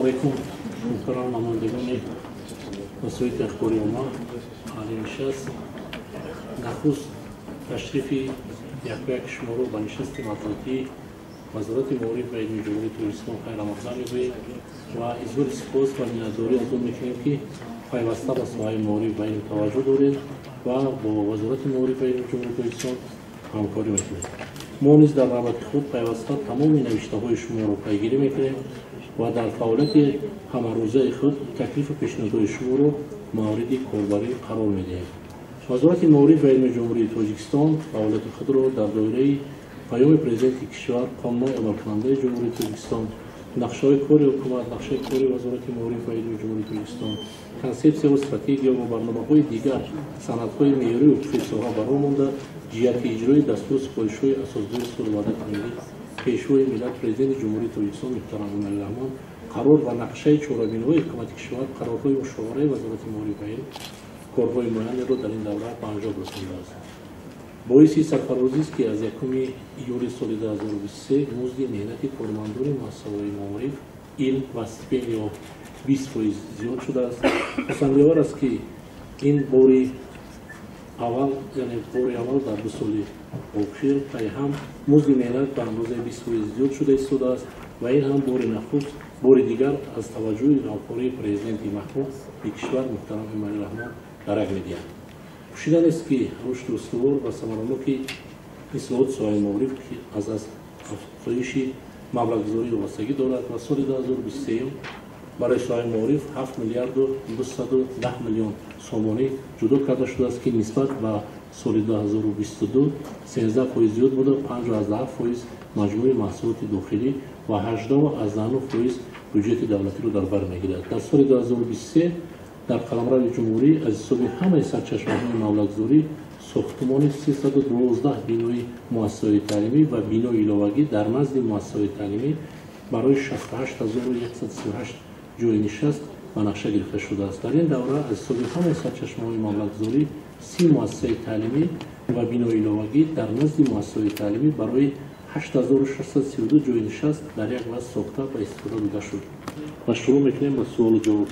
Алейкум, муҳтарам намояндагони васоити ахбори омма, аҳли нишаст. Нахуст ташрифи якояки шуморо ба нишасти матбуотии Вазорати маориф ва илми Ҷумҳурии Тоҷикистон хайрамақдам мегӯем ва изҳори сипос ва миннатдорӣ аз он мекунем, ки пайваста ба соҳаи маориф ва илм таваҷҷӯҳ доред ва бо Вазорати маориф ва илми Ҷумҳурии Тоҷикистон ҳамкорӣ мекунем. Мо низ дар навбати худ пайваста тамоми навиштаҳои шуморо пайгирӣ мекунем ва дар фаъолияти ҳамарӯзаи худ таклифу пешниҳодҳои шуморо мавриди корбарӣ қарор медиҳем. Вазорати маориф ва илми Ҷумҳурии Тоҷикистон фаъолияти худро дар доираи паёми Президенти кишвар, қонунҳои амалкунандаи Ҷумҳурии Тоҷикистон, нақшаҳои кори ҳукумат, нақшаи кори Вазорати маориф ва илми Ҷумҳурии Тоҷикистон, консепсияву стратегия ва барномаҳои дигар санадҳои меъёрию ҳуқуқии соҳа ба роҳ монда, ҷиҳати иҷрои дастуру супоришҳои Асосгузори сулҳу ваҳдати миллӣ, Пешвои миллат, Президенти Ҷумҳурии Тоҷикистон муҳтарам Эмомалӣ Раҳмон, қарор ва нақшаи чорабиниҳои ҳукумати кишвар, қарорҳои мушовараи Вазорати маориф ва илм корҳои муайянеро дар ин давра ба анҷом расондааст. Боиси сарфарозист, ки аз 1 июли соли 2023 музди меҳнати кормандони муассисаҳои маориф, илм ва стипендияҳо 20% зиёд шудааст. Хурсандиовар аст, ки ин бори аввал, яъне бори аввал дар 2 соли охир пайҳам музди меҳнат ба андозаи 20% зиёд шуда истодааст ва ин ҳам бори нахуст, бори дигар аз таваҷҷӯҳи ғамхории Президенти маҳбуби кишвар муҳтарам Эмомалӣ Раҳмон дарак медиҳад. Пӯшида нест, ки рушди устувор ва самараноки ислоҳоти соҳаи маориф ки аз афзоиши маблағгузорӣ вобастагӣ дорад ва соли 2023 барои соҳаи маориф 7 миллиарду 210 миллион сомонӣ ҷудо карда шудааст, ки нисбат ба соли 2022 13% зиёд буда, 5,7% маҷмӯи маҳсулоти дохилӣ ва 18,9% бюҷети давлатиро дар бар мегирад. Дар соли 2023 дар қаламрави ҷумҳурӣ аз ҳисоби ҳамаи сарчашмаҳои маблағгузорӣ сохтумони 312 бинои муассисаҳои таълимӣ ва бинои иловагӣ дар назди муассисаҳои таълимӣ барои 68 138 ҷойи нишаст ба нақша гирифта шудааст. Дар ин давра аз ҳисоби ҳамаи сарчашмаҳои маблағгузорӣ 30 муассисаи таълимӣ ва бинои иловагӣ дар назди муассисаҳои таълимӣ барои 8632 ҷойи нишаст дар як вақт сохта ба истифода дода шуд. Ва шурӯъ мекунем ба суолу ҷавоб.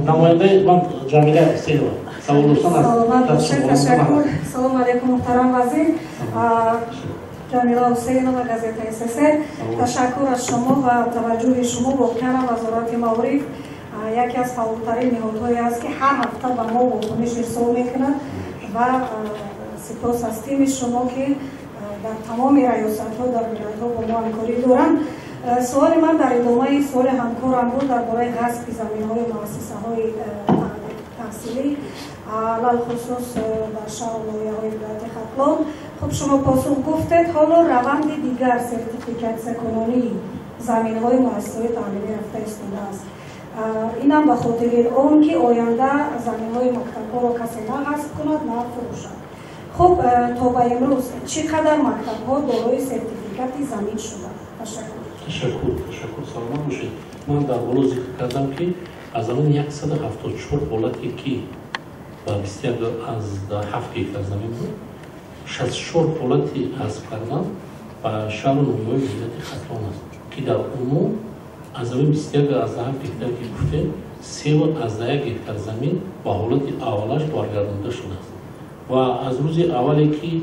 Намояндаи ман Ҷамила Ҳусейнова савол доштан. Саломат бошед, ташаккур. Салому алайкум, муҳтарам вазир. Ҷамила Ҳусейнова, газетаи ССР. Ташаккур аз шумо ва таваҷҷӯҳи шумо. Воқеан Вазорати маориф яке аз фаъолтарин ниҳодҳое аст, ки ҳар ҳафта ба мо вокуниш ирсол мекунад, ва сипос аз тими шумо, ки дар тамоми раёсатҳо дар вилоятҳо бо мо ҳамкорӣ доранд. Суоли ман дар идомаи суоли ҳамкорам буд дар бораи ғасби заминҳои муассисаҳои таҳсилӣ, алалхусус дар шаҳру ноҳияҳои вилояти Хатлон. Хуб, шумо посух гуфтед. Ҳоло раванди дигар сертификатсиякунонии заминҳои муассисаҳои таълимӣ рафта истодааст. Инам ба хотири он, ки оянда заминҳои мактабҳоро касе на ғасб кунад, на фурӯшад. Хуб, то ба имрӯз чӣ қадар мактабҳо дорои сертификати замин шуданд? Ташаккур. Ташаккур, ташаккур, саломат бошед. Ман дар боло зикр кардам, ки аз он 174 ҳолате, ки ба 21,7 гектар замин буд, 64 ҳолати ғасб кардан ба шаҳру ноҳияҳои вилояти Хатлон аст, ки дар умум аз он 21,7 гектар, ки гуфтем, 3,1 гектар замин ба ҳолати аввалаш баргардонда шудааст. Ва аз рӯзи аввале, ки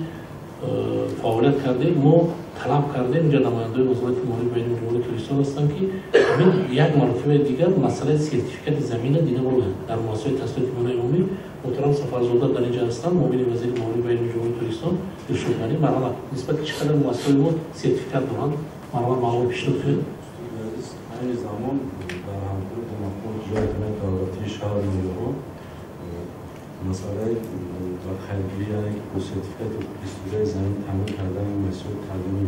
фаъолият кардем, мо талаб кардем, инҷа намояндаҳои Вазорати маориф ва илми Ҷумҳурии Тоҷикистон ҳастанд, ки ҳамин як маротибаи дигар масъалаи сертификати замина дида бароянд дар муассисаҳои таҳсилоти миёнаи умумӣ. Муҳтарам Сафарзода дар инҷа ҳастанд, муовини вазири маориф ва илми Ҷумҳурии Тоҷикистон Дилшод Ғанӣ. Марҳамат, нисбати чӣ қадар муассисаҳои мо сертификат доранд, марҳамат, маълумот пешниҳод кунед. Айни замон дар ҳамкорӣ бо мақомоти иҷроияи давлатии шаҳру ноҳияҳо масъалаи ба қайдгирӣ, яъне бо сертификати ҳуқуқи замин таъмин кардани муассисаҳои таълимӣ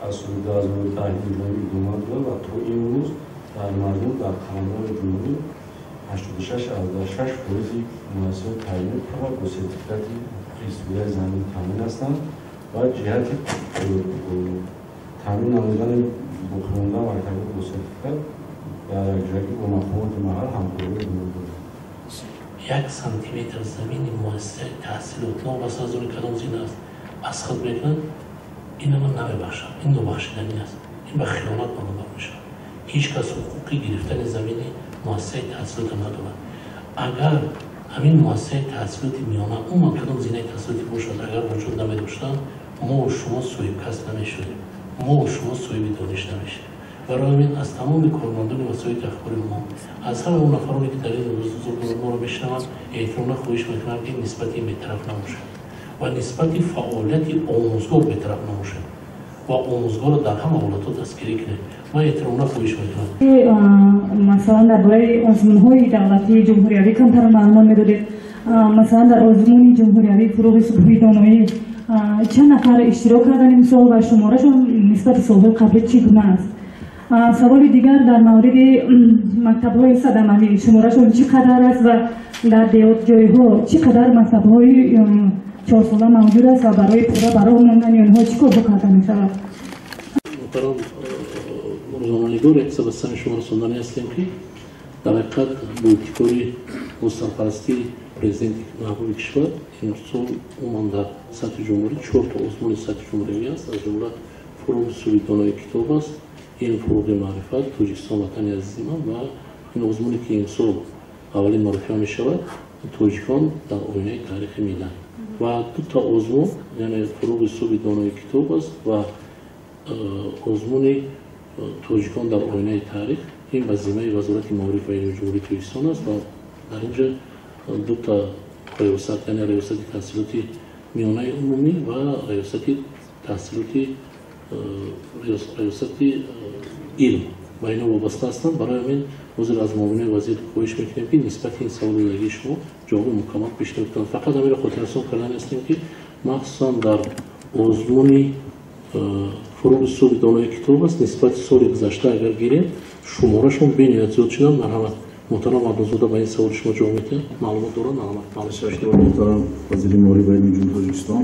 аз соли 2010 инҷониб идома дорад ва то имрӯз дар маҷмӯъ дар қаламрави ҷумҳурӣ 86,6% муассисаҳои таълимӣ пурра бо сертификати ҳуқуқи истифодаи замин таъмин ҳастанд ва ҷиҳати таъмин намудани боқимонда мактабҳо бо сертификат дар якҷоягӣ бо мақомоти маҳал ҳамкорӣ идома дорад. 1 сантиметр замини муассисаи таҳсилот, новобаста аз оне кадом зина аст, аз худ мекунад, ина ман намебахшам. Ин нобахшиданӣ аст, ин ба хиёнат баробар мешавад. Ҳеҷ кас ҳуқуқи гирифтани замини муассисаи таҳсилотро надорад. Агар ҳамин муассисаи таҳсилоти миёна умуман кадом зинаи таҳсилоти бошад, агар вуҷуд намедоштанд, мо шумо соҳибкасб намешудем, мо шумо соҳиби дониш намешудем. Барои ҳамин аз тамоми кормандони васоити ахбори мо, аз ҳама он нафароне ки дар ин рӯз моро мешунаванд, эҳтиромона хоҳиш мекунам, ки нисбати ин бетараф набошанд ва нисбати фаъолияти омӯзгор бетараф набошанд ва омӯзгорро дар ҳама ҳолатҳо дастгирӣ кунед. Ман эҳтиромона хоҳиш мекунам. Масалан, дар бораи озмунҳои давлатии ҷумҳуриявӣ камтар маълумот медодед. Масалан, дар озмуни ҷумҳуриявии фурӯғи субҳи доноӣ чанд нафар иштирок карданд имсол ва шуморашон нисбати солҳои қаблӣ чӣ гуна аст? Саволи дигар дар мавриди мактабҳои садамавӣ, шуморашон чӣ қадар аст ва дар деҳотҷойҳо чӣ қадар мактабҳои чорсола мавҷуд аст ва барои пурра ба роҳ мондани онҳо чӣ корҳо карда мешавад? Муҳтарам рӯзноманигор, як ба сами шумо расондани ҳастем, ки дар ҳақиқат бо ибтикори бо сарпарастии президенти маҳбуби кишвар имсол умуман дар сатҳи ҷумҳурӣ чорта озмуни сатҳи ҷумҳуриявӣ аст, аз ҷумла фурӯғи субҳи донои китоб аст, ин фурӯғи маърифат, Тоҷикистон ватани азизи ман ва ин озмуне ки имсол аввалин маротиба мешавад, тоҷикон дар оинаи таърихи миллат, ва дута озмун, яъне фурӯғи субҳи донои китоб аст ва озмуни тоҷикон дар оинаи таърих. Ин ба зиммаи Вазорати маориф ва илми Ҷумҳурии Тоҷикистон аст ва дар ин ҷо дута риёсат, яъне риёсати таҳсилоти миёнаи умумӣ ва риёсати таҳсилоти, риёсати илм ба ино вобаста ҳастанд. Барои ҳамин ҳозир аз муовинои вазир хоҳиш мекунем, ки нисбати ин саволи додагии шумо ҷавоби мукаммал пешниҳод кунанд. Фақат ҳаминро хотиррасон кардани ҳастем, ки махсусан дар озмуни фурӯғи субҳи донои китоб аст, нисбати соли гузашта агар гирем, шуморашон бениҳоят зиёд шуданд. Марҳамат, муҳтарам Абдузода ба ин саволи шумо ҷавоб медиҳад, маълумот дорад. Марҳамат. Ташаккур, муҳтарам вазири маориф ва илми Ҷумҳурии Тоҷикистон.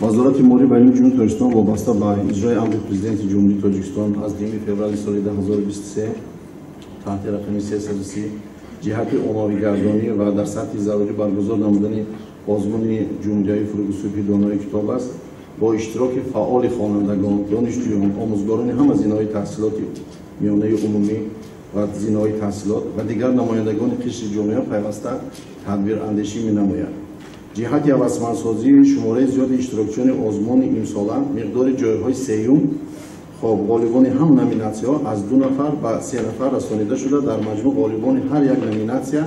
Вазорати маориф ва илми Ҷумҳурии Тоҷикистон вобаста ба иҷрои амри Президенти Ҷумҳурии Тоҷикистон аз 2 феврали соли 2023 таҳти рақами 330 ҷиҳати оммавигардонӣ ва дар сатҳи зарурӣ баргузор намудани озмуни ҷумҳуриявии фурӯғи субҳи донои китоб аст бо иштироки фаъоли хонандагон, донишҷӯён, омӯзгорони ҳама зинаҳои таҳсилоти миёнаи умумӣ ва зинаҳои таҳсилот ва дигар намояндагони қишри ҷомеа пайваста тадбирандешӣ менамояд. Ҷиҳати ҳавасмандсозии шумораи зиёди иштирокчиёни озмуни имсола миқдори ҷойҳои сеюм, хоб, ғолибони ҳам номинатсияҳо аз ду нафар ба се нафар расонида шуда, дар маҷмӯъ ғолибони ҳар як номинатсия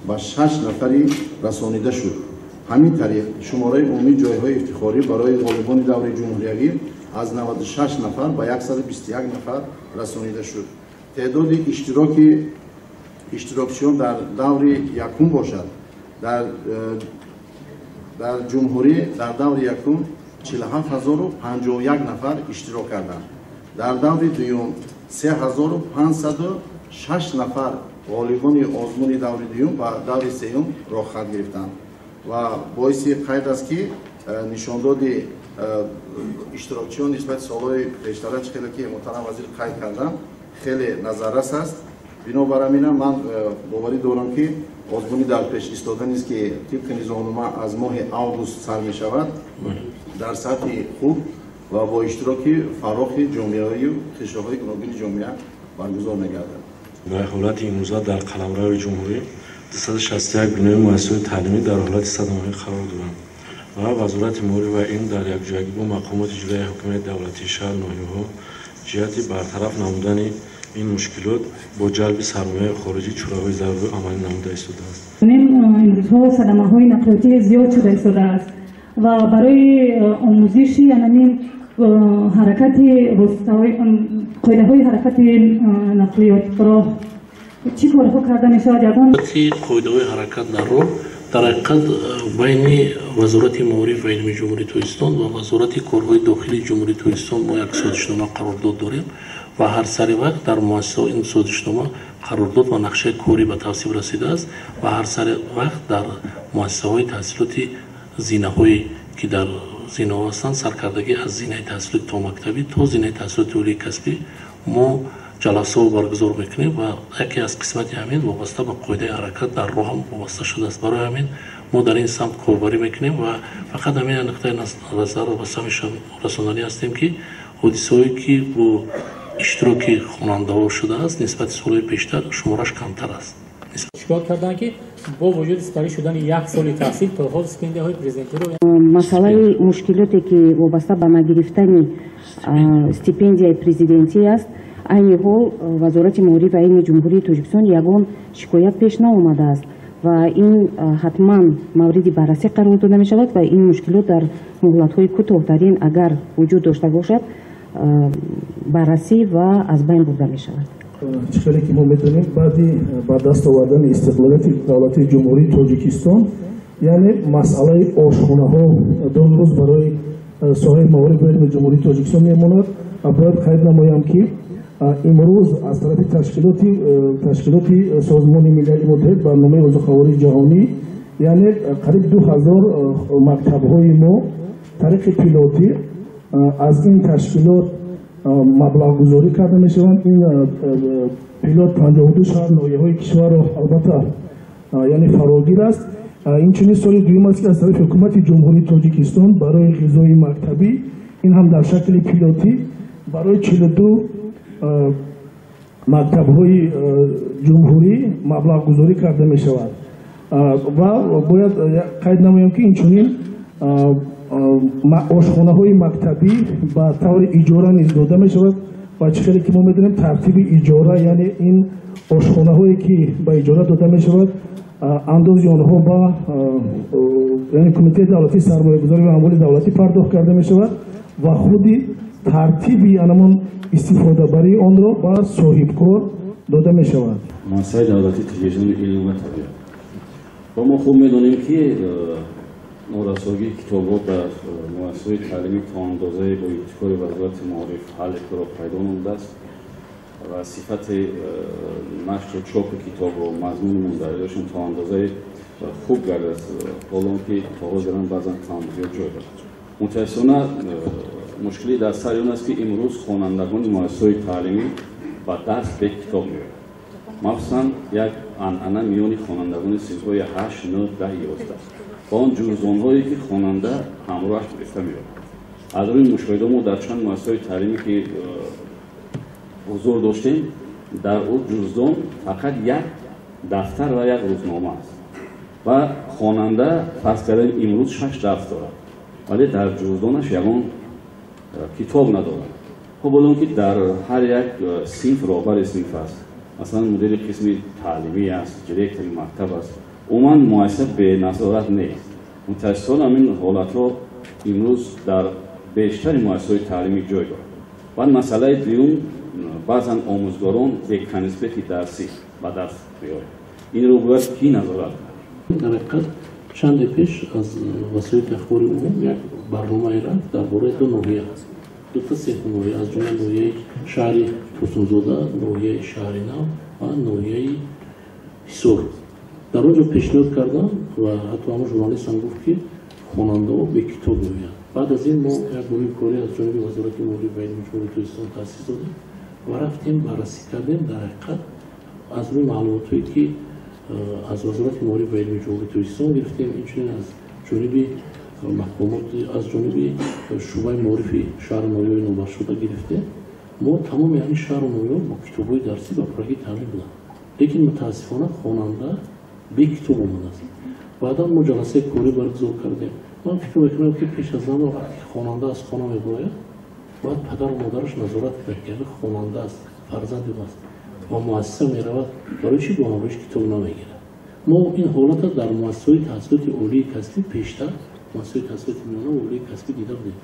ба шаш нафари расонида шуд. Ҳамин тариқ, шумораи умумии ҷойҳои ифтихорӣ барои ғолибони даври ҷумҳуриявӣ аз 96 нафар ба 121 нафар расонида шуд. Теъдоди иштироки иштирокчиён дар даври якум бошад, дар ҷумҳурӣ дар даври якум 47 051 нафар иштирок карданд. Дар даври дуюм 3506 нафар ғолибони озмуни даври дуюм ба даври сеюм роҳхат гирифтанд. Ва боиси қайд аст, ки нишондоди иштирокчиён нисбати солҳои пештара, чӣ хеле ки муҳтарам вазир қайд карданд, хеле назаррас аст. Бинобар ҳамина ман боварӣ дорам, ки озмуни дар пеш истода низ, ки тибқи низомнома аз моҳи август сар мешавад, дар сатҳи хуб ва бо иштироки фарохи ҷомеаю қишрҳои гуногуни ҷомеа баргузор мегардад. Дар ҳолати имрӯза дар қаламрави ҷумҳурӣ 261 бинои муассисаҳои таълимӣ дар ҳолати садамавӣ қарор доранд ва Вазорати маориф ва илм дар якҷоягӣ бо мақомоти иҷроияи ҳокимияти давлатии шаҳр, ноҳияҳо ҷиҳати бартараф намудани ин мушкилот бо ҷалби сармояи хориҷӣ чораҳои зарурӣ амалӣ намуда истодааст. Имрӯзҳо садамаҳои нақлиётӣ зиёд шуда истодааст ва барои омӯзиши анамин ҳаракати воситаҳои, қоидаҳои ҳаракати нақлиёт роҳ чӣ корҳо карда мешавад ягон? Қоидаҳои ҳаракат дар роҳ дар ҳақиқат байни Вазорати маориф ва илми Ҷумҳурии Тоҷикистон ва Вазорати корҳои дохилии Ҷумҳурии Тоҷикистон мо як созишнома, қарордод дорем ва ҳар сари вақт дар муассисаҳо ин созишнома, қарордод ва нақшаи корӣ ба тасвиб расидааст ва ҳар сари вақт дар муассисаҳои таҳсилоти зинаҳое ки дар зинаҳо ҳастанд, саркардагӣ аз зинаи таҳсилоти томактабӣ то зинаи таҳсилоти олии касбӣ, мо ҷаласаҳо баргузор мекунем ва яке аз қисмати ҳамин вобаста ба қоидаи ҳаракат дар роҳ ҳам вобаста шудааст. Барои ҳамин мо дар ин самт корбарӣ мекунем ва фақат ҳамин нуқтаи назарро ба сами расонданӣ ҳастем, ки ҳодисаҳое ки бо Иштироки хонандаҳо шудааст, нисбати солҳои пештар шумораш камтар аст. Шикоят карданд, ки бо вуҷуди сипарӣ шудани як соли таҳсил то ҳол стипендияҳои президентиро Масъалаи мушкилоте, ки вобаста ба нагирифтани стипендияи президентӣ аст, айни ҳол Вазорати маориф ва илми Ҷумҳурии Тоҷикистон ягон шикоят пеш наомадааст ва ин ҳатман мавриди баррасӣ қарор дода мешавад ва ин мушкилот дар муҳлатҳои кӯтоҳтарин, агар вуҷуд дошта бошад, баррасӣ ва аз байн бурда мешавад. Чӣ хеле ки мо медонем, баъди ба даст овардани истиқлолияти давлатии Ҷумҳурии Тоҷикистон, яъне масъалаи ошхонаҳо рӯз барои соҳаи маориф ва илми Ҷумҳурии Тоҷикистон мемонад. Ва бояд қайд намоям, ки имрӯз аз тарафи ташкилоти Созмони Милали Муттаҳид, Барномаи озуқавории ҷаҳонӣ, яъне қариб 2000 мактабҳои мо тариқи пилотӣ аз ин ташкилот маблағгузорӣ карда мешаванд. Ин пилот 52 шаҳр, ноҳияҳои кишварро албатта, яъне фарогир аст. Инчунин соли дуюм аст, ки аз тарафи Ҳукумати Ҷумҳурии Тоҷикистон барои ғизои мактабӣ, ин ҳам дар шакли пилотӣ, барои 42 мактабҳои ҷумҳурӣ маблағгузорӣ карда мешавад. Ва бояд қайд намоям, ки инчунин ошхонаҳои мактабӣ ба таври иҷора низ дода мешавад ва чӣ хеле ки мо медонем, тартиби иҷора, яъне ин ошхонаҳое ки ба иҷора дода мешавад, андози онҳо ба, яъне, Кумитаи давлатии сармоягузорӣ ва амволи давлатӣ пардохт карда мешавад ва худи тартиби анамон истифодабарии онро ба соҳибкор дода мешавад. Муассисаи давлатии телевизиони илм ва табиат, ва мо хуб медонем, ки норасогии китобҳо дар муассисаҳои таълимӣ то андозае бо ибтикори Вазорати маориф ҳалли худро пайдо намудааст ва сифати нашру чопи китобро, мазмуни мундариҷашон то андозаи хуб гардад, ҳолон ки то ҳозирам баъзан камбудиҳо ҷой дорад. Мутаассифона, мушкилӣ дар сари он аст, ки имрӯз хонандагони муассисаҳои таълимӣ ба дарс бе китоб меоянд. Махсусан як анъана миёни хонандагони синфҳои 8, 9, 10, 11 ва он ҷуздонҳое, ки хонанда ҳамроҳаш гирифта меояд. Аз рӯи мушоҳида, мо дар чанд муассисаҳои таълимӣ ки ҳузур доштем, дар ӯ ҷуздон фақат як дафтар ва як рӯзнома аст ва хонанда, фарз кардем, имрӯз шаш дарс дорад, вале дар ҷуздонаш ягон китоб надорад. Хуб, ҳолон ки дар ҳар як синф роҳбари синф аст, масалан, мудири қисми таълимӣ аст, директори мактаб аст, умуман муассиса беназорат нест. Мутаассифона, ҳамин ҳолатҳо имрӯз дар бештари муассисаҳои таълимӣ ҷой дорад. Баъд масъалаи дуюм, баъзан омӯзгорон бе конспекти дарсӣ ба дарс меоянд. Инро бояд кӣ назорат кард? Дар ҳақиқат, чанде пеш аз васоити ахбори умум як барномае рафт дар бораи ду ноҳия, дута сета ноҳия, аз ҷумла ноҳияи шаҳри Турсунзода, ноҳияи Шаҳри Нав ва ноҳияи Ҳисор. Дар он ҷо пешниҳод кардам ва ҳатто ҳамон журналистам гуфт, ки хонандаҳо бе китоб меоянд. Баъд аз ин мо як гурӯҳи корӣ аз ҷониби Вазорати маориф ва илми Ҷумҳурии Тоҷикистон таъсис додем ва рафтем, баррасӣ кардем. Дар ҳақиқат, аз рӯи маълумотҳое, ки аз Вазорати маориф ва илми Ҷумҳурии Тоҷикистон гирифтем, инчунин аз ҷониби мақомот, аз ҷониби шӯъбаи маорифи шаҳру ноҳияҳои номбаршуда гирифтем, мо тамоми ҳамин шаҳру ноҳияҳо бо китобҳои дарсӣ ба пуррагӣ таъмин буданд, лекин мутаассифона хонанда бе китоб омадааст. Баъдан мо ҷаласаи корӣ баргузор кардем. Ман фикр мекунам, ки пеш аз ҳама, вақте ки хонанда аз хона мебарояд, бояд падару модараш назорат кунад, ки ҳамин хонанда аст, фарзанди ӯ аст, ба муассиса меравад, барои чӣ бо ҳамроҳиш китоб намегирад? Мо ин ҳолатро дар муассисаҳои таҳсилоти олии касбӣ пештар, муассисаҳои таҳсилоти миёна ва олии касбӣ дида будем,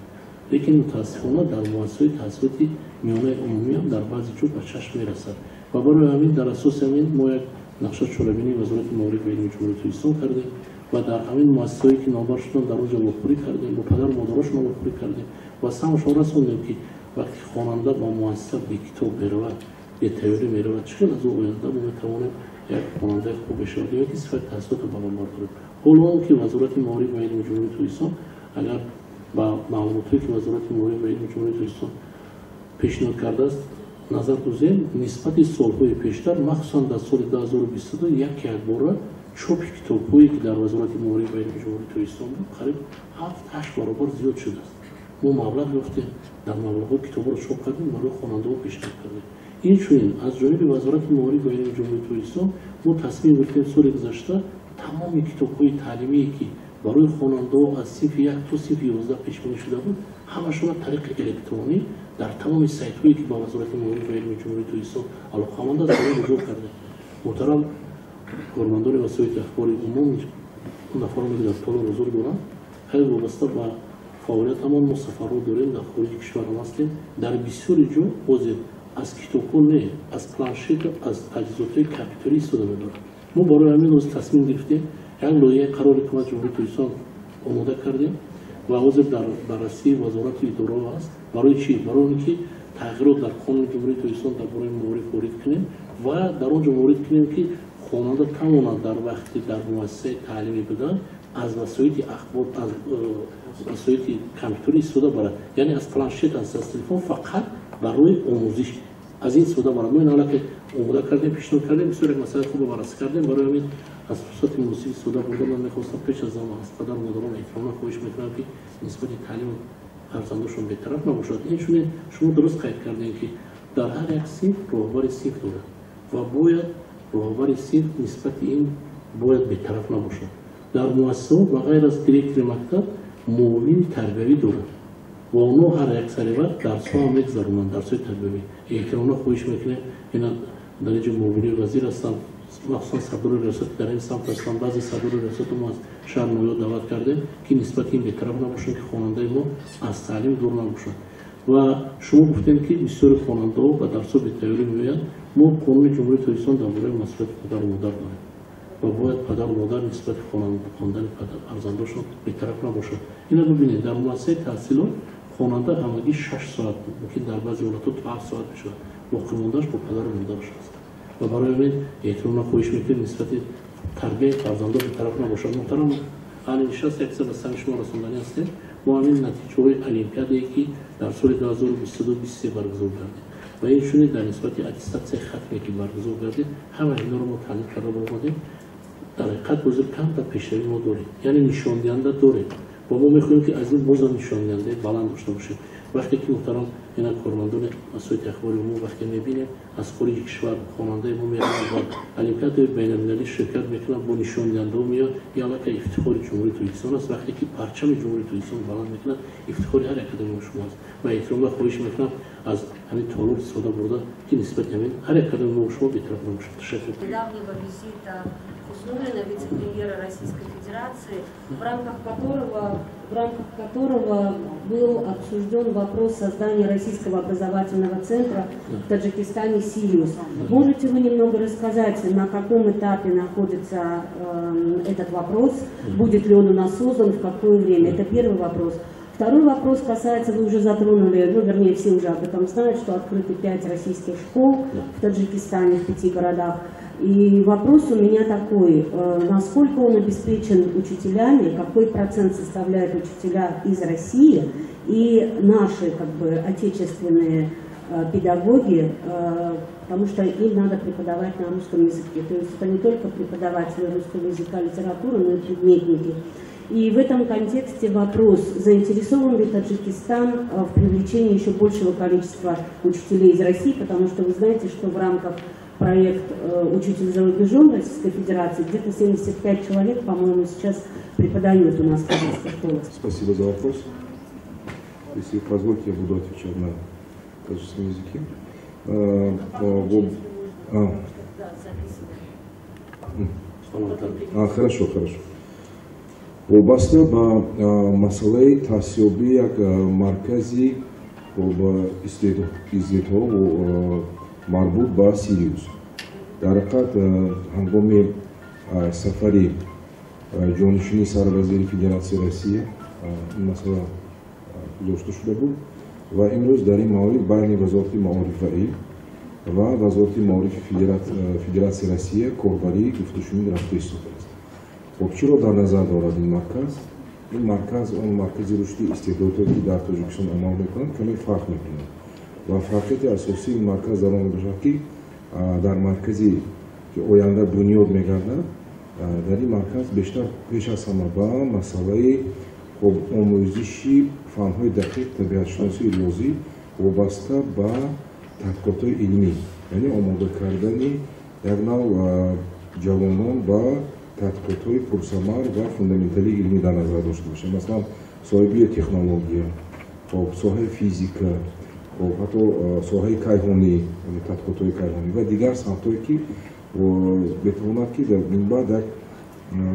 лекин мутаассифона дар муассисаҳои таҳсилоти миёнаи умумӣ ҳам дар баъзе ҷо ба чашм мерасад. Ва барои ҳамин, дар асоси ҳамин мо як нақша чорабинии Вазорати маориф ва илми Ҷумҳурии Тоҷикистон кардем ва дар ҳамин муассисаҳое, ки номбар шуданд, дар он ҷо вохӯрӣ кардем, бо падару модарошон вохӯрӣ кардем ва самашон расондем, ки вақте хонанда ба муассиса бекитоб меравад, бетайёрӣ меравад, чӣ хел аз ӯ оянда мо метавонем як хонандаи хуб бишавад ё ки сифати таҳсилотро баланд бардорем? Ҳоло он ки Вазорати маориф ва илми Ҷумҳурии Тоҷикистон, агар ба маълумотҳое, ки Вазорати маориф ва илми Ҷумҳурии Тоҷикистон пешниҳод кардааст, назар дузем, нисбати солҳои пештар, махсусан дар соли 2022, як якбора чопи китобҳое, ки дар Вазорати маориф ва илми Ҷумҳурии Тоҷикистон буд, қариб 7-8 баробар зиёд шудааст. Мо маблағ ёфтем, дар маблағҳо китобро чоп кардем, барои хонандаҳо пешниҳод кардем. Инчунин аз ҷониби Вазорати маориф ва илми Ҷумҳурии Тоҷикистон мо тасмим гирифтем соли гузашта тамоми китобҳои таълимие, ки барои хонандаҳо аз синфи 1 то синфи 11 пешбинӣ шуда буд, ҳамашонро тариқи электронӣ дар тамоми сайтҳое, ки ба Вазорати маориф ва илми Ҷумҳурии Тоҷикистон алоқаманд аст, барои ҳузур кардем. Муҳтарам кормандони васоити ахбори умум, нафароне, ки дар толор ҳузур доранд, хеле вобаста ба фаъолиятамон мо сафарҳо дорем, дар хориҷи кишвар ҳам ҳастем. Дар бисёри ҷо ҳозир аз китобҳо не, аз планшету аз таҷҳизотҳои компютерӣ истифода мебаранд. Мо барои ҳамин ҳозир тасмим гирифтем, як лоиҳаи қарори ҳукумати Ҷумҳурии Тоҷикистон омода кардем ва ҳозир дар баррасии вазорату идораҳо аст. Барои чӣ? Барои он ки тағйирот дар қонуни Ҷумҳурии Тоҷикистон дар бораи маориф ворид кунем ва дар он ҷо ворид кунем, ки хонанда тавонад дар вақти дар муассисаи таълимӣ будан аз васоити ахбор, аз васоити компютерӣ истифода барад, яъне аз планшет, аз телефон фақат барои омӯзиш аз ин истифода барад. Мо ин аллакай омода кардем, пешниҳод кардем, бисёр як масъалаи хубро баррасӣ кардем. Барои ҳамин аз фурсати муносиб истифода бурда ман мехостам пеш аз ҳама аз падару модарон эҳтиромона хоҳиш мекунам, ки нисбати таълиму фарзандошон бетараф набошад. Инчунин шумо дуруст қайд кардем, ки дар ҳар як синф роҳбари синф дорад ва бояд роҳбари синф нисбати ин бояд бетараф набошад. Дар муассисаҳо ба ғайр аз директори мактаб муовини тарбиявӣ дорад ва онҳо ҳар як сари вақт дарсҳо ҳам мегузаронанд, дарсҳои тарбиявӣ. Эҳтиромона хоҳиш мекунем, ина дар инҷо муовинои вазир ҳастанд, махсусан сардори риёсат дар ин самт ҳастанд. Баъзе сардори риёсатро мо аз шаҳр ноҳиё даъват кардем, ки нисбати ин бетараф набошанд, ки хонандаи мо аз таълим дур набошад. Ва шумо гуфтем, ки бисёри хонандаҳо ба дарсҳо бетайёрӣ меоянд. Мо қонуни Ҷумҳурии Тоҷикистон дар бораи масъулияти падару модар дорем ва бояд падару модар нисбати хондани фарзандошон бетараф набошад. Ина бибинед, дар муассисаи таҳсилот хонанда ҳамагӣ 6 соат, мумкин дар баъзе ҳолатҳо то 7 соат мешавад, боқимондааш бо падару модараш аст. Ва барои ҳамин эҳтиромона хоҳиш мекунем нисбати тарбияи фарзандо бетараф набошад. Муҳтарам аҳли нишаст, як чиза ба сами шумо расонданӣ ҳастем. Мо ҳамин натиҷаҳои олимпиадае, ки дар соли 2022-23 баргузор гардид ва инчунин дар нисбати аттестатсияи хатме, ки баргузор гардид, ҳама инҳоро мо таҳлил карда баромадем. Дар ҳақиқат ҳозир камтар пешравӣ мо дорем, яъне нишондиҳанда дорем ва мо мехоҳем, ки аз ин бозам нишондиҳандаи баланд дошта бошем. Вақте ки муҳтарам ина кормандони васоити ахбори умум, вақте мебинем аз хориҷи кишвар хонандаи мо меравад ва олимпиадаи байналмилалӣ ширкат мекунад, бо нишондиҳандаҳо меояд, ин аллакай ифтихори Ҷумҳурии Тоҷикистон аст. Вақте ки парчами Ҷумҳурии Тоҷикистон баланд мекунад, ифтихори ҳар як кадоми шумо аст ва эҳтиромона хоҳиш мекунам аз ҳамин толор истифода бурда, ки нисбати ҳамин ҳар як кадоми мо шумо бетараф набошад. Ташаккур. Недавнего визита Хуснуллина, вице-премьера Российской Федерации, в рамках которого был обсужден вопрос создания Российского образовательного центра в Таджикистане «Сириус». Можете вы немного рассказать, на каком этапе находится этот вопрос, будет ли он у нас создан, в какое время? Это первый вопрос. Второй вопрос касается, вы уже затронули, ну, вернее, все уже об этом знают, что открыты 5 российских школ в Таджикистане, в 5 городах. И вопрос у меня такой, насколько он обеспечен учителями, какой процент составляют учителя из России и наши, как бы, отечественные педагоги, потому что им надо преподавать на русском языке. То есть это не только преподаватели русского языка, литературы, но и предметники. И в этом контексте вопрос, заинтересован ли Таджикистан в привлечении еще большего количества учителей из России, потому что вы знаете, что в рамках проекта «Учитель за рубежом» Российской Федерации где-то 75 человек, по-моему, сейчас преподают у нас в таджикских школах. Спасибо за вопрос. Если позволите, я буду отвечать на таджикском языке. Хорошо, хорошо. Вобаста ба масъалаи таҳсилёбии як маркази истеъдодҳо марбут ба Сириус. Дар ҳақиқат ҳангоми сафари ҷонишини сарвазири Федератсияи Россия ин масъала гузошта шуда буд ва имрӯз дар ин маврид байни Вазорати маориф ва илм ва Вазорати маорифи Федератсияи Россия корбарии гуфтушунид рафта истодааст. Хоб, чиро дар назар дорад ин марказ? Ин марказ он маркази рушди истеъдодҳое, ки дар Тоҷикистон амал мекунанд, каме фарқ мекунад. Ва фарқияти асосии ин марказ дар он мебошад, ки дар маркази ки оянда бунёд мегардад, дар ин марказ бештар пеш аз ҳама ба масъалаи омӯзиши фанҳои дақиқ, табиатшиносии риёзӣ вобаста ба тадқиқотҳои илмӣ, яъне омода кардани як нав ҷавонон ба тадқиқотҳои пурсамар ва фундаменталии илмӣ дар назар дошта бошад. Масалан, соҳаи биотехнология, хоб, соҳаи физика, хоб, ҳатто соҳаи кайҳонӣ, яъне тадқиқотҳои кайҳонӣ ва дигар самтҳое, ки метавонад, ки дар минбаъд як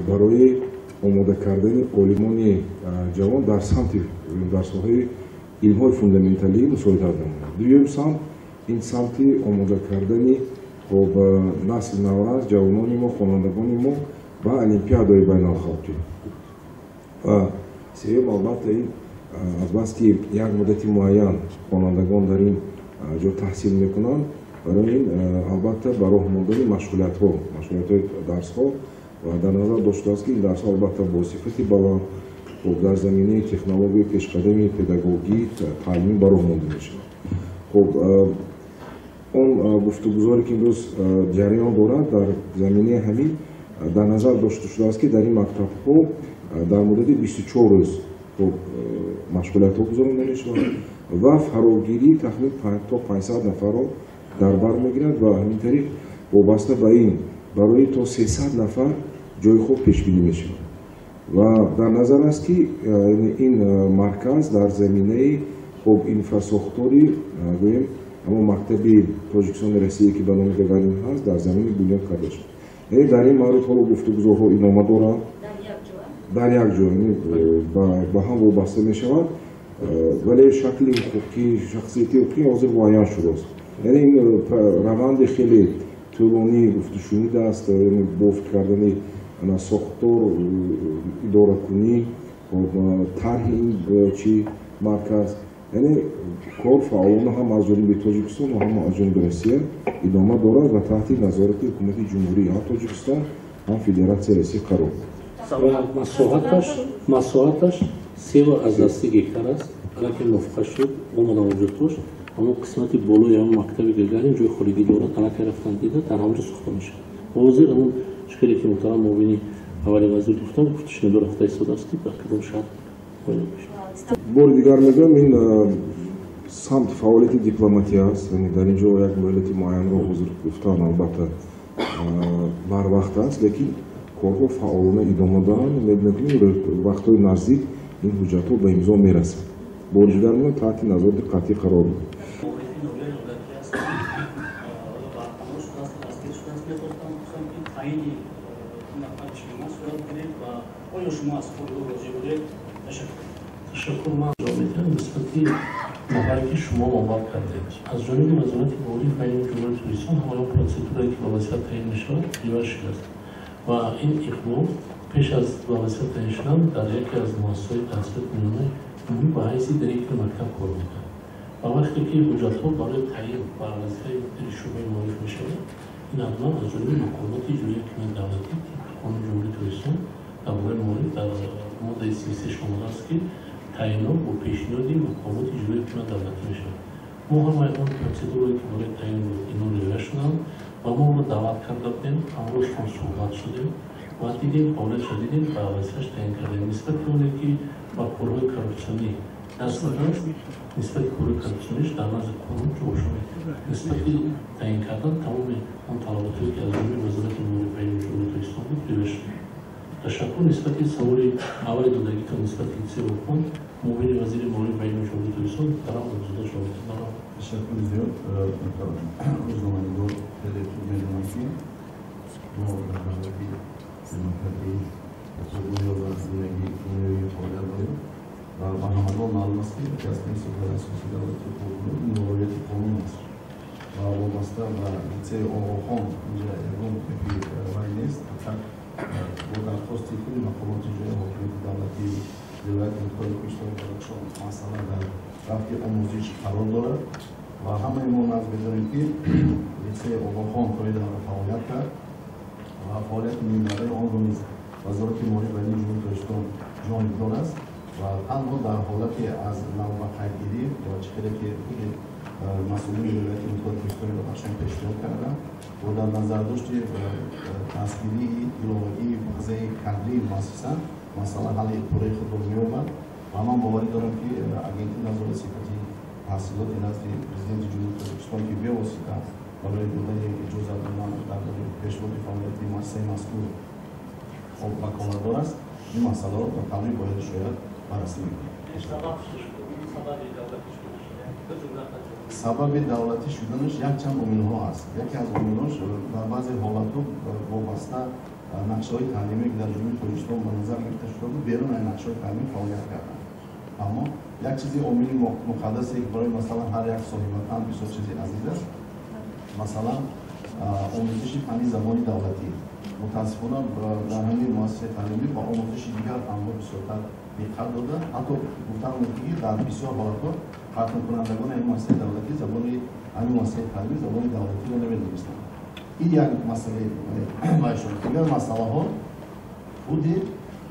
барои омода кардани олимони ҷавон дар самти, дар соҳаи илмҳои фундаменталӣ мусоидат намояд. Дуюм самт ин самти омода кардани, хоб, насли наврас, ҷавонони мо, хонандагони мо ба олимпиадаҳои байналхалқӣ. Ва сеюм, албатта, ин азбаски як муддати муайян хонандагон дар ин ҷо таҳсил мекунанд, барои ин, албатта, ба роҳ мондани машғулиятҳо, машғулиятҳои дарсҳо, ва дар назар доштааст, ки ин дарсҳо, албатта, бо сифати баланд, хоб, дар заминаи технологияи пешқадами педагогӣ, таълимӣ ба роҳ монда мешавад. Хоб, он гуфтугузоре, ки имрӯз ҷараён дорад, дар заминаи ҳамин дар назар дошта шудааст, ки дар ин мактабҳо дар муддати 24 рӯз, хоб, машғулиятҳо гузаронда мешавад ва фарогирии тахмин то 500 нафарро дар бар мегирад ва ҳамин тариқ вобаста ба ин барои то 300 нафар ҷои хоб пешбинӣ мешавад. Ва дар назар аст, ки ин марказ дар заминаи, хоб, инфрасохтори, гӯем, ҳамон мактаби Тоҷикистони Россия, ки ба номи Гагарин ҳаст, дар замини бунёд карда шуд. Яъне дар ин маврид ҳоло гуфтугузорҳо идома доранд, дар як ҷо ба ҳам вобаста мешавад, вале шакли ҳуқуқӣ, шахсияти ҳуқуқӣ ҳозир муайян шудааст. Яъне ин раванди хеле тӯлонӣ гуфтушунид аст, бофт кардани сохтор, идоракунӣ, тарҳи ин чи марказ, яъне кор фаъолона ҳам аз ҷониби Тоҷикистон ва ҳам аз ҷониби Россия идома дорад ва таҳти назорати ҳукумати ҷумҳурии ҳам Тоҷикистон, ҳам Федератсияи Россия қарор. Масоҳаташ 3,3 гектар аст. Аллакай мувофиқа шуд, омада вуҷуд дошт. Ҳамон қисмати болои ҳамон мактаби Гагарин ҷои холигӣ дорад, аллакай рафтан дида, дар ҳамонҷо сохта мешавад. Ҳозир ҳамон шикаре, ки муҳтарам муовини аввали вазир гуфтам, гуфтушунидо рафта истодааст, ки дар кадом шаҳр қоим мешавад. Бори дигар мегӯям, ин самти фаъолияти дипломатия аст. Яъне дар ин ҷо як муҳлати муайянро ҳозир гуфтан, албатта, барвақт аст, лекин корҳо фаъолона идома доранд. Умед мекунем, вақтҳои наздик ин ҳуҷҷатҳо ба имзо мерасанд. Бори дигар мегӯям, таҳти назорати қатъӣ қарор дорад. Ташаккур. Ман ҷавоб медиҳам нисбати нафаре, ки шумо номбар кардед. Аз ҷониби Вазорати маориф ва илми Ҷумҳурии Тоҷикистон ҳамаи он процедурае, ки ба вазифа таъин мешавад, ривоҷ шудааст ва ин иқбол пеш аз ба вазифа таъин шудан дар яке аз муассисаҳои таҳсилоти миёнаи умумӣ ба ҳайси директори мактаб кор мекард. Ва вақте ки ҳуҷҷатҳо барои таъин ба вазифаи мудири шӯъбаи маориф мешавад, ин ҳатман аз ҷониби мақомоти иҷроияи ҳокимияти давлатӣ тибқи қонуни Ҷумҳурии Тоҷикистон дар бораи маориф дар моддаи 33 омадааст, ки таъинот бо пешниҳоди мақомоти иҷроияи ҳокимияти давлатӣ мешавад. Мо ҳамаи он процедурае, ки барои таъин буд, ино риоя шуданд ва мо ӯро даъват карда будем, ҳамроҳашон суҳбат шудем ва дидем, фаъолиятшо дидем, ба вазифааш таъин кардем. Нисбати оне, ки ба корҳои коррупсионӣ даст задааст, нисбати корҳои коррупсиониш дар назди қонун ҷавобшо медиҳад. Нисбати таъин кардан тамоми он талаботҳое, ки аз ҷониби Вазорати маориф ва илми Ҷумҳурии Тоҷикистон буд, риоя шуд. Ташаккур. Нисбати саволи аввали додагитон нисбати литсеи Оғохон, муовини вазири маориф ва илми Ҷумҳурии Тоҷикистон муҳтарам Абдузода ҷавоб медиҳад. Ташаккури зиёд. Рӯзноманигор хеле хуб медонам, ки мо дар давлати демократӣ, дунё ва зиндагии дунёи фаъолият дорем ва ба ҳамагон маълум аст, ки яке аз принсипҳои асосии давлати ҳуқуқӣ риояти қонун аст ва вобаста ба литсеи Оғохон инҷа ягон гапи вай нест, фақат бо дархости худи мақомоти иҷроияи ҳокимияти давлатии вилояти мухтори Кӯҳистони Бадахшон масъала дар рафти омӯзиш қарор дорад ва ҳамаи мо наз медонем, ки литсеи Оғохон то ин давра фаъолият кард ва фаъолияти минбаъдаи онро низ Вазорати маориф ва илми Ҷумҳурии Тоҷикистон ҷонибдор аст ва танҳо дар ҳолати аз нав ба қайдгирӣ ва чӣ хеле ки худи масъулини вилояти мухтори Кӯҳистони Бадахшон пешниҳод карданд, бо дар назардошти дастгирии иловагии баъзеи кадрии муассиса масъала ҳалли пурраи худро меёбад. Ва ман боварӣ дорам, ки Агентии назорати сифати таҳсилоти назди Президенти Ҷумҳурии Тоҷикистон, ки бевосита барои додани иҷозатнома дар пешбурди фаъолияти муассисаи мазкур ваколатдор аст, ин масъаларо ба таври бояду шояд баррасӣ мекунад. Сабаби давлатӣ шуданаш якчанд омилҳо аст. Яке аз омилҳош, дар баъзе ҳолатҳо вобаста нақшаҳои таълимие, ки дар Ҷумҳурии Тоҷикистон ба назар гирифта шуда буд, берун аз нақшаҳои таълимӣ фаъолият карданд. Аммо як чизи омили муқаддасе, ки барои, масалан, ҳар як соҳибватан бисёр чизи азиз аст, масалан, омӯзиши фанни забони давлатӣ. Мутаассифона, дар ҳамин муассисаи таълимӣ ба омӯзиши дигар фанҳо бисёртар диққат дода, ҳатто гуфтан мумкин, ки дар бисёр ҳолатҳо хатмкунандагони ҳамин муассисаи давлатӣ забони ҳамин муассисаи таълимӣ забони давлатиро намедонистанд. Ин як масъалаи байшон. Дигар масъалаҳо худи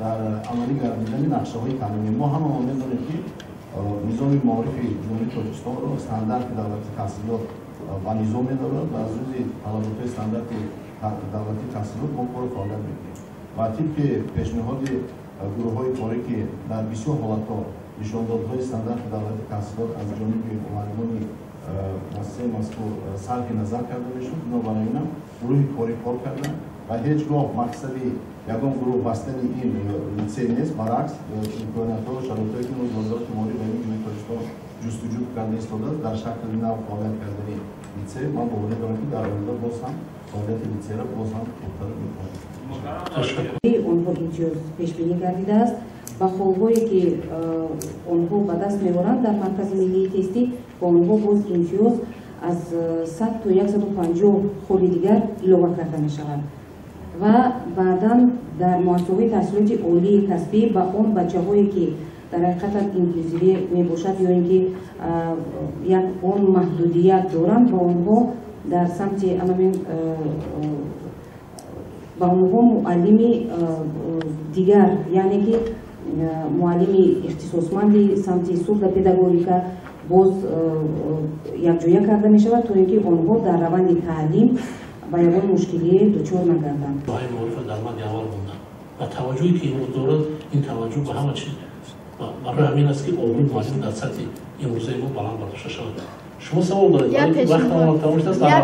дар амалӣ гардидани нақшаҳои таълимӣ. Мо ҳамамо медонем, ки низоми маорифи Ҷумҳурии Тоҷикистонро стандарти давлати таҳсилот ба низом медорад ва аз рӯзи талаботҳои стандарти давлати таҳсилот мо кору фаъолият мекунем. Ва тибқи пешниҳоди гурӯҳҳои корӣ, ки дар бисёр ҳолатҳо нишондодҳои стандарти давлати таҳсилот аз ҷониби муаллимони муассисаи мазкур сарфи назар карда мешуд, бинобар инам гурӯҳи корӣ кор карданд ва ҳеҷ гоҳ мақсади ягон гурӯҳ бастани ин литсей нест. Баръакс, имкониятҳо, шароитҳое, ки имрӯз Вазорати маориф ва илми Ҷумҳурии Тоҷикистон ҷустуҷӯ карда истодааст дар шакли нав фаъолият кардани литсей, ман боварӣ дорам, ки дар оянда боз ҳам фаъолияти литсейро боз ҳам хубтар метавонад. Онҳо имтиёз пешбинӣ гардидааст ва холҳое, ки онҳо ба даст меоранд дар Маркази миллии тестӣ, ба онҳо боз имтиёз аз 100 то 150 холи дигар илова карда мешавад. Ва баъдан дар муассисаҳои таҳсилоти олии касбӣ ба он бачаҳое, ки дар ҳақиқатан инклюзивӣ мебошад ё ин ки як он маҳдудият доранд, ба онҳо дар самти анамин ба онҳо муаллими дигар, яъне ки муаллими ихтисосманди самти сурдопедагогика боз якҷоя карда мешавад, то ин ки онҳо дар раванди таълим ба ягон мушкилие дучор нагарданд. Соҳаи маорифа дар мадди аввал монданд ва таваҷҷӯҳе, ки имрӯз дорад, ин таваҷҷӯҳ ба ҳама чиз барои ҳамин аст, ки обрӯи муаллим дар сатҳи имрӯзаи мо баланд бардошта шавад. Шумо савол доред? Як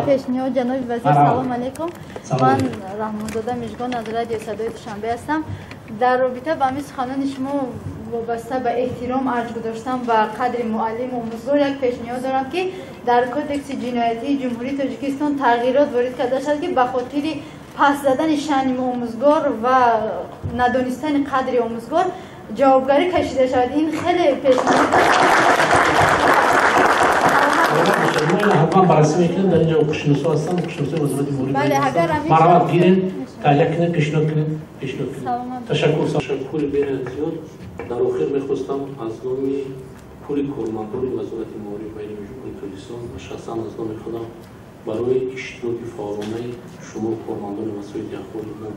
пешниҳод, ҷаноби вазир. Салом алейкум, ман Раҳмонзода Мижгон аз радиои Садои Душанбе ҳастам. Дар робита ба ҳамин суханони шумо вобаста ба эҳтиром арҷ гузоштан ба қадри муаллиму омӯзгор, як пешниҳод дорам, ки дар Кодекси ҷиноятии Ҷумҳурии Тоҷикистон тағйирот ворид карда шавад, ки ба хотири паст задани шаъни омӯзгор ва надонистани қадри омӯзгор ҷавобгарӣ кашида шавад. Ин хеле пешниҳод. Ҳатман баррасӣ мекунем. Дар инҷо ҳуқуқшиносҳо ҳастанд, ҳуқуқшиносои Вазорати маориф. Марҳамат, гиред, таҳия кунед, пешниҳод кунед, пешниҳод кунед. Ташаккур, ташаккури бениҳоят зиёд. Дар охир мехостам аз номи кулли кормандони Вазорати маориф ва илми Ҷумҳурии Тоҷикистон ва шахсан аз номи худам барои иштироки фаъолонаи шумо, кормандони васоити ахбори мо,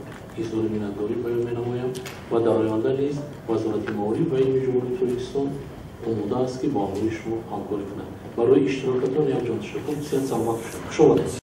изҳори миннатдорӣ баён менамоям ва дар оянда низ Вазорати маориф ва илми Ҷумҳурии Тоҷикистон омода аст, ки бо ҳамроҳии шумо ҳамкорӣ кунад. Барои иштирокатон якҷон ташаккур. Сиҳат, саломат бошед. Хуш омадед.